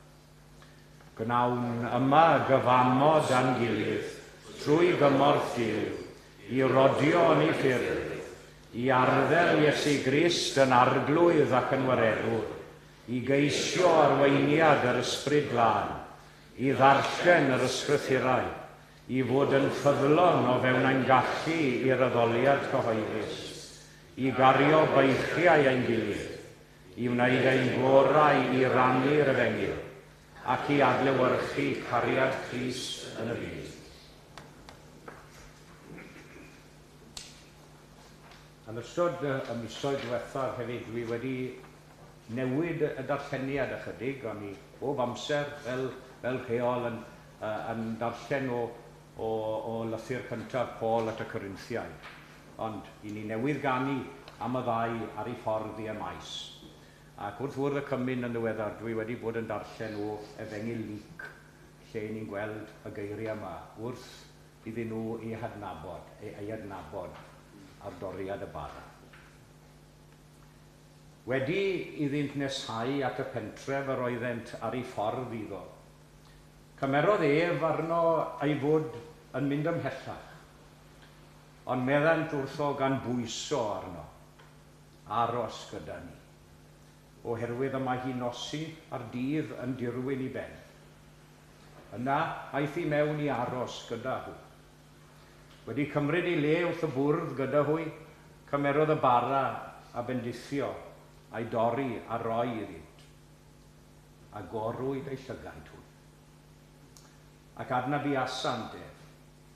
Gwnawn yma gyfamod â'n gilydd trwy gymorth Duw i rodio yn ei ffyrdd, i arddel Iesu Grist yn arglwydd ac yn waredwr, i geisio arweiniad yr Ysbryd Glân, i ddarllen yr ysgrythurau, i fod yn ffyddlon o fewn ein gallu i'r addoliad cyhoeddus, i gario beichiau ein gilydd, i wneud ein gorau i rannu'r efengyl, ac i adlewyrchu cariad Crist yn y byd. Yn ystod y misoedd diwethaf hefyd, dwi wedi newid y darlleniad ychydig, o'n i bob amser fel, fel rheol yn, yn darllen o, o, o lythyr cyntaf Paul at y Corinthiaid. Ond i ni newydd ganu am y ddau ar ei ffordd i Emaus. Ac wrth fwrdd y cymun yn ddiweddar, dwi wedi bod yn darllen o Efengyl Luc, lle ni'n gweld y geiriau yma wrth iddyn nhw ei hadnabod, ei, ei adnabod ar doriad y bara. Wedi iddynt neshau at y pentref yr oeddent ar ei ffordd iddo, cymerodd ef arno ei fod yn mynd ymhellach, ond meddant wrtho gan bwyso arno, aros gyda ni, oherwydd y mae hi nosi a'r dydd yn dirwyn i ben. Yna aeth i mewn i aros gyda hwy. Wedi cymryd ei le wrth y bwrdd gyda hwy, cymerodd y bara a bendithio a'i dorri a roi iddynt. Agorwyd eu llygaid hwy. Ac adnabuasant ef,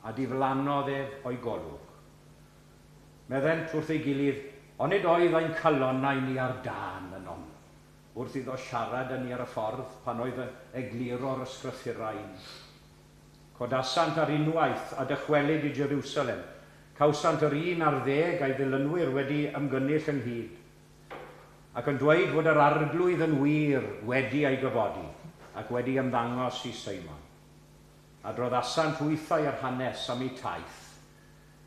a diflannodd ef o'i golwg. Meddent wrth ei gilydd, onid oedd ein calonnau ni ar dân ynom, wrth iddo siarad â ni ar y ffordd pan oedd yn egluro'r ysgrythurau i ni. Codasant ar unwaith a dychwelyd i Jerusalem. Cawsant yr 11 a'i ddilynwyr wedi ymgynnull ynghyd, ac yn dweud fod yr arglwydd yn wir wedi ei gyfodi ac wedi ymddangos i Seimon. Adroddasant hwythau yr hanes am eu taith,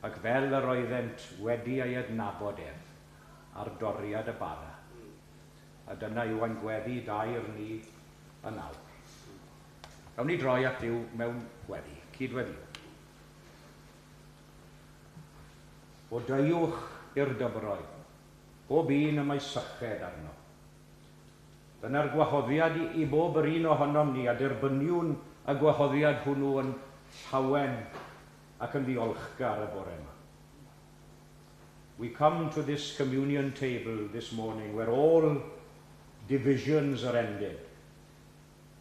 ac fel yr oeddent wedi ei adnabod ef ar doriad y bara. A dyna yw ein gweddi daer ni yn awr. Gawn ni droi at Dduw mewn gweddi, cydweddio. O deuwch i'r dyfroedd, bob un y mae syched arno. Dyna'r gwahoddiad i, i bob yr un ohonom ni, a derbyniwn y gwahoddiad hwnnw yn llawen ac yn ddiolchgar y bore yma. We come to this communion table this morning where all divisions are ended,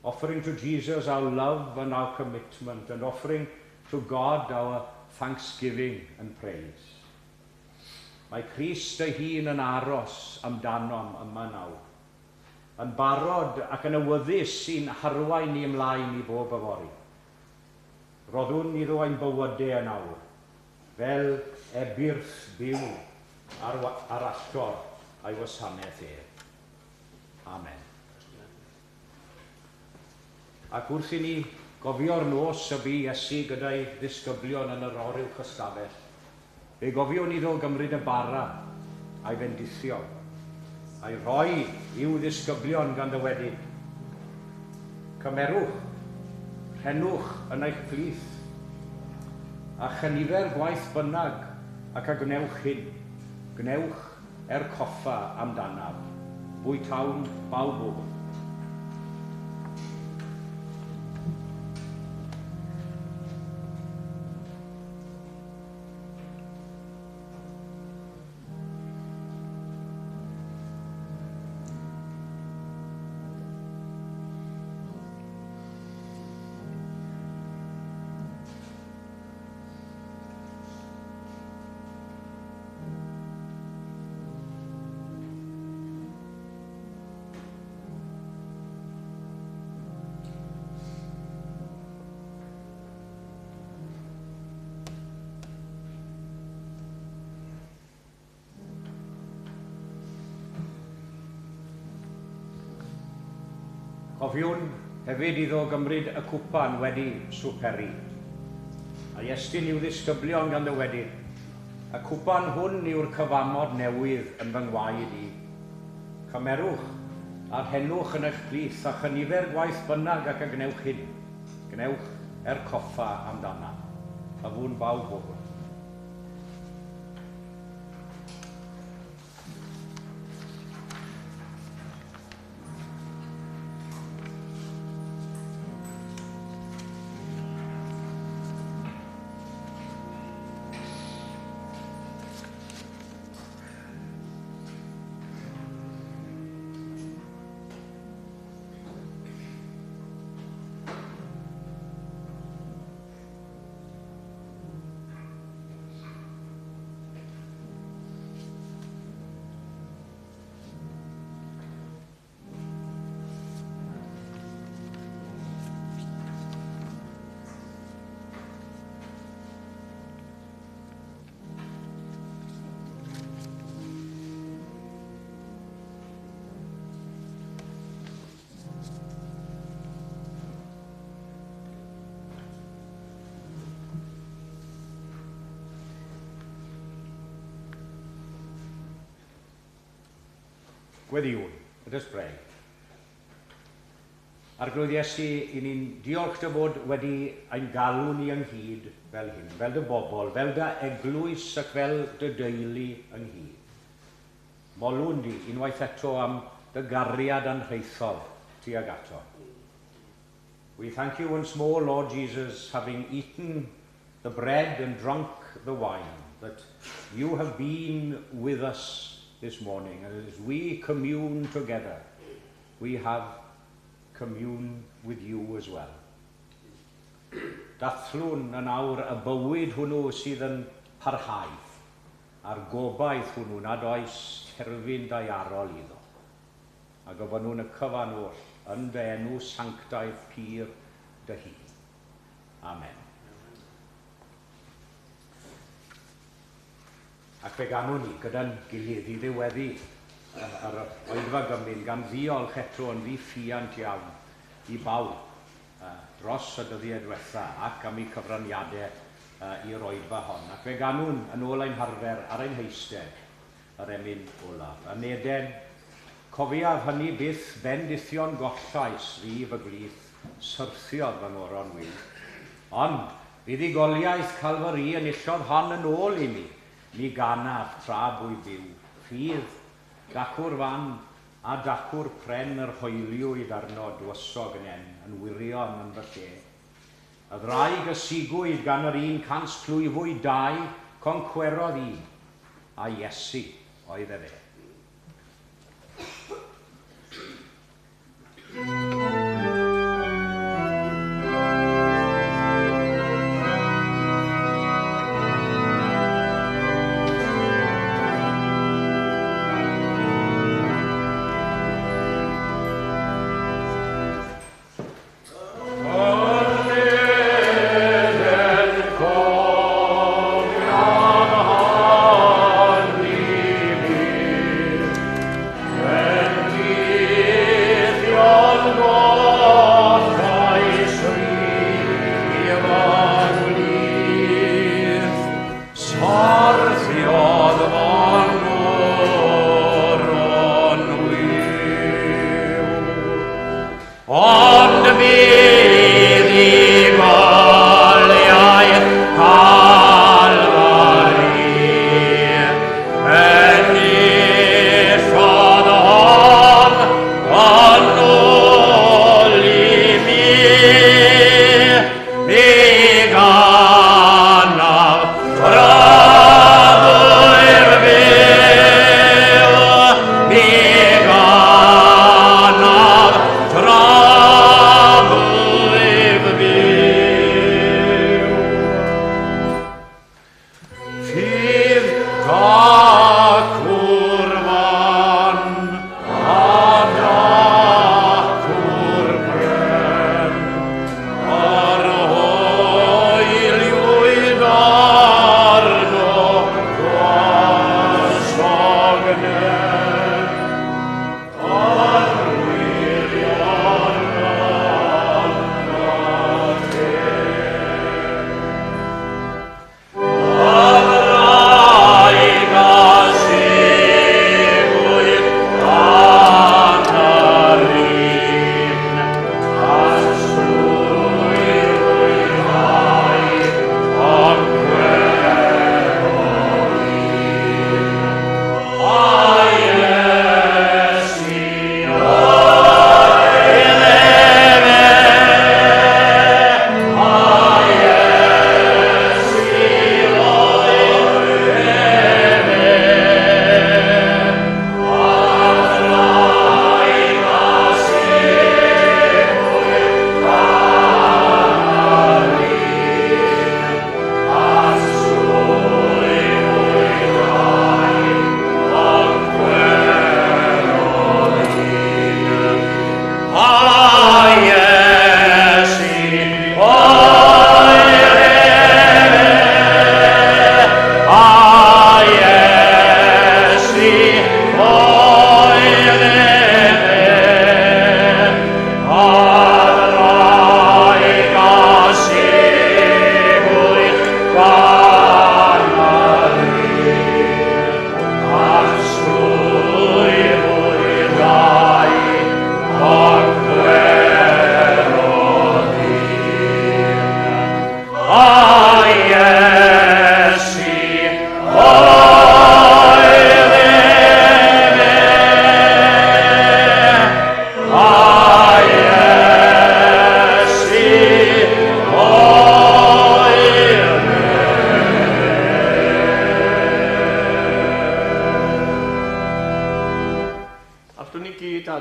offering to Jesus our love and our commitment, and offering to God our thanksgiving and praise. Mae Crist ei hun yn aros amdanom yma nawr, yn barod ac yn awyddus i'n harwain ni ymlaen i bob yfory. Roddwn iddo ein bywydau yn awr, fel ebyrth byw ar, ar allor a'i wasanaeth ef. Amen. Ac wrth i ni gofio'r nos y bu Iesu gyda'i ddisgyblion yn yr oruwch ystafell, fe gofiwn iddo gymryd y bara a'i fendithio, a'i rhoi i'w ddisgyblion gan ddywedyd, Cymerwch, rhennwch yn eich plith, a chynifer gwaith bynnag ac a gwnewch hyn, gwnewch er coffa amdanaf. Bwytawn bawb o hwn. Cofiwn hefyd iddo gymryd y cwpan wedi swperi. A Iestyn i'w ddisgyblion gan ddywedyd, y cwpan hwn yw'r cyfamod newydd yn fy ngwaed i. Cymerwch a rhennwch yn eich plith a chynifer gwaith bynnag ac a gwnewch hyn. Gwnewch er coffa amdana. A fu'n bawb o hwn. Gweddïwn, let us pray. Arglwydd Iesu, i ni'n diolch dy fod wedi ein galw ni ynghyd fel hyn, fel dy bobl, fel dy eglwys ac fel dy deulu ynghyd. Molwn di unwaith eto am dy gariad anhraethol tuag ato. We thank you once more, Lord Jesus, having eaten the bread and drunk the wine, that you have been with us this morning. And as we commune together, we have commune with you as well. Dathlwn yn awr y bywyd hwnnw sydd yn parhau, a'r gobaith hwnnw nad oes terfyn daearol iddo. A gofynnwn y cyfan oll yn dy enw sanctaidd pur dy hun. Amen. Ac fe ganwn ni gyda'n gilydd i ddiweddu yr oedfa gymun gan ddiolch eto yn ddiffuant iawn i bawb dros y dyddiau diwetha ac am eu cyfraniadau i'r oedfa hon. Ac fe ganwn yn ôl ein harfer ar ein heistedd yr emyn olaf. Yn Eden, cofiaf hynny byth bendithion gollais fi fy glith, syrthiodd fy ngoron wiw. Ond fuddugoliaeth Calfari enillodd hon yn ôl i mi, mi ganaf tra bwy byw, ffydd, dacw'r fan a dacw'r pren yr hoeliwyd arno dywysog nen yn wirion yn fy lle. Y ddraig y sigwyd gan yr 1 plwyfwyd 2 concwerodd un, a Iesu oedd efe. Amen.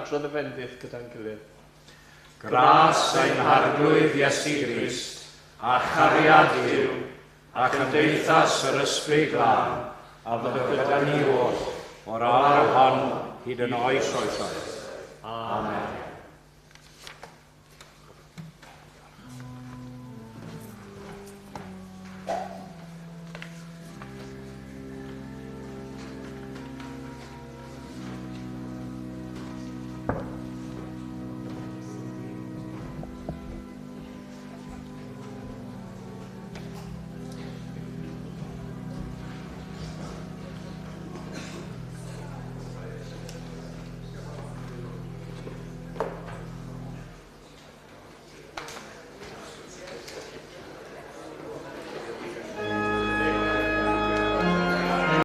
adrodd y fendith gyda'n gilydd. Gras ein Harglwydd Iesu Grist, a chariad Duw, a chymdeithas yr Ysbryd Glân, a fyddo gyda ni oll, o'r awr hon hyd yn oes oesoedd. Amen.